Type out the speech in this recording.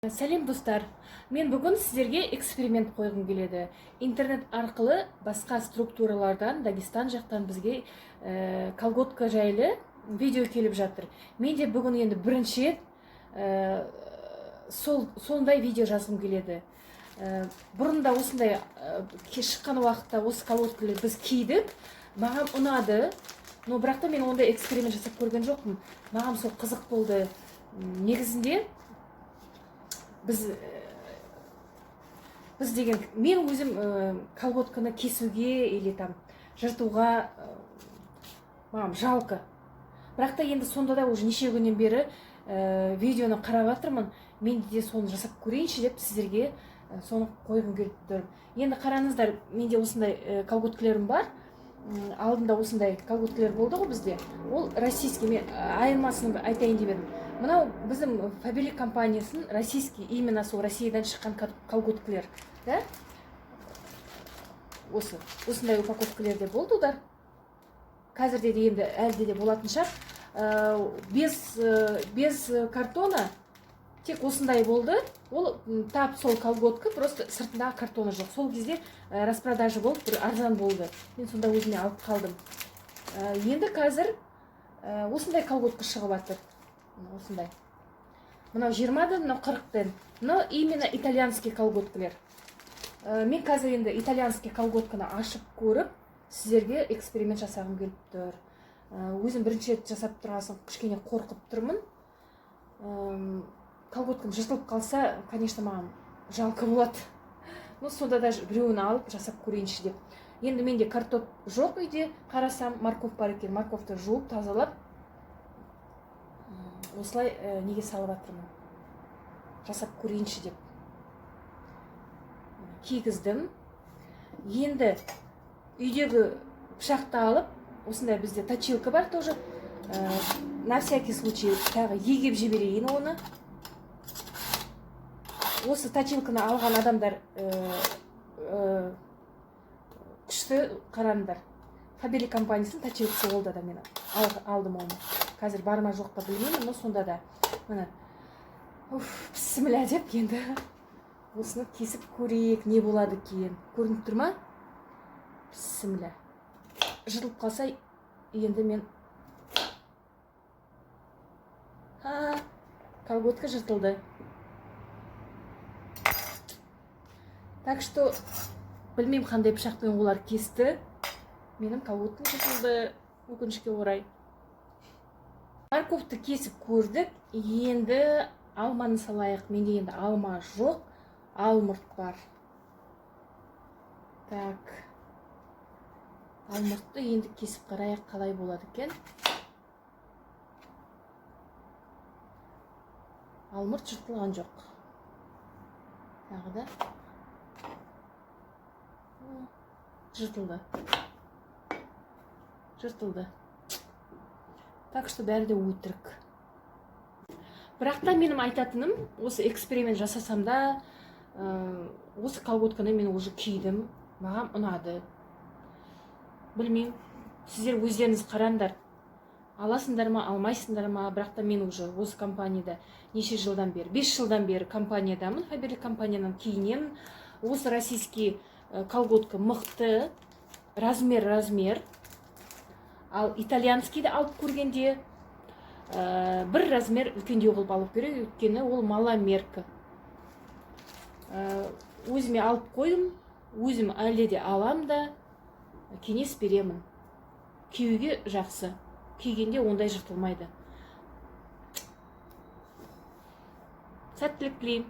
Сәлем, достар! Мен бүгін сіздерге эксперимент қойғым келеді. Интернет арқылы басқа структуралардан, Дагестан жақтан бізге колготка жайлы видео келіп жатыр. Мен де бүгін енді бірінші рет сол сондай видео жазғым келеді. Бұрын да осындай шыққан уақытта осы колготкалар біз кидік, маған ұнады. Но бірақ та мен ондай эксперимент жасап көрген жоқпын. Маған сол қызық болды. Негізінде біз деген мен өзім колготканы кесуге или там жыртуға маған жалко. Бірақ та енді сонда да уже неше күннен бері видеоны қарап жатырмын, мен де соны жасап көрейінші деп сіздерге соны қойғым келіп тұр. Енді қараңыздар, менде осындай колготкалерім бар. Алдында осындай колготкалер болды ғой бізде, ол российский. Мен айырмасын айтайын деп едім. Мынау біздің Фаберлик компаниясының российский, именно сол Россиядан шыққан колготкалер да. Осы осындай упаковкалерде болды олар, қазірде де енді әлде де болатын шығар. Без картона тек осындай болды. Ол тап сол колготка, просто сыртындағы картоны жоқ. Сол кезде распродажа болып, бір арзан болды, мен сонда өзіме алып қалдым. Енді қазір осындай колготка шығып жатыр. Мына осындай, мынау 20-дан, мынау 40-тан, мынау именно итальянский колготкалер. Мен қазір енді итальянский колготканы ашып көріп, сіздерге эксперимент жасағым келіп тұр. Өзім бірінші рет жасап тұрған соң кішкене қорқып тұрмын. Колготкам жыртылып қалса, конечно, маған жалко болады. Но сонда да біреуін алып жасап көрейінші деп. Енді менде картоп жоқ үйде, қарасам, морковь бар екен. Морковьті жуып, тазалап, осылай неге салып жатырмын, жасап көрейінші деп кигіздім. Енді үйдегі пышақты алып, осындай бізде точилка бар тоже, на всякий случай тағы егеп жіберейін оны. Осы точилканы алған адамдар күшті. Қараңдар, Фаберлик компаниясының точилкасы болды да, мен алдым оны. Қазір бар ма, жоқ па, білмеймін, но сонда да міне, уф, бісміллә деп енді осыны кесіп көрейік, не болады екен. Көрініп тұр ма? Бісміллә. Жыртылып қалса енді мен, ха, колготка жыртылды. Так что білмеймін, қандай пышақпен олар кесті, менің колготкам жыртылды, өкінішке орай. Морковьті кесіп көрдік, енді алманы салайық. Менде енді алма жоқ, алмұрт бар. Так, алмұртты енді кесіп қарайық, қалай болады екен. Алмұрт жыртылған жоқ тағы да. Жыртылды, жыртылды. Так что бәрі де өтірік. Бірақ та менің айтатыным, осы эксперимент жасасам да, осы колготканы мен уже кидім, маған ұнады. Білмеймін, сіздер өздеріңіз қараңдар, аласыңдар ма, алмайсыңдар ма. Бірақ та мен уже осы компанияда неше жылдан бері, 5 жылдан бері компаниядамын, Фаберлик компаниядан киінемін. Осы российский колготка мықты, размер размер. Ал итальянскийді алып көргенде бір размер үлкендеу қылып алу керек, өйткені ол маломерка. Өзіме алып қойдым, өзім әлде де алам да, кеңес беремін киюге. Жақсы, кигенде ондай жыртылмайды. Сәттілік тілеймін.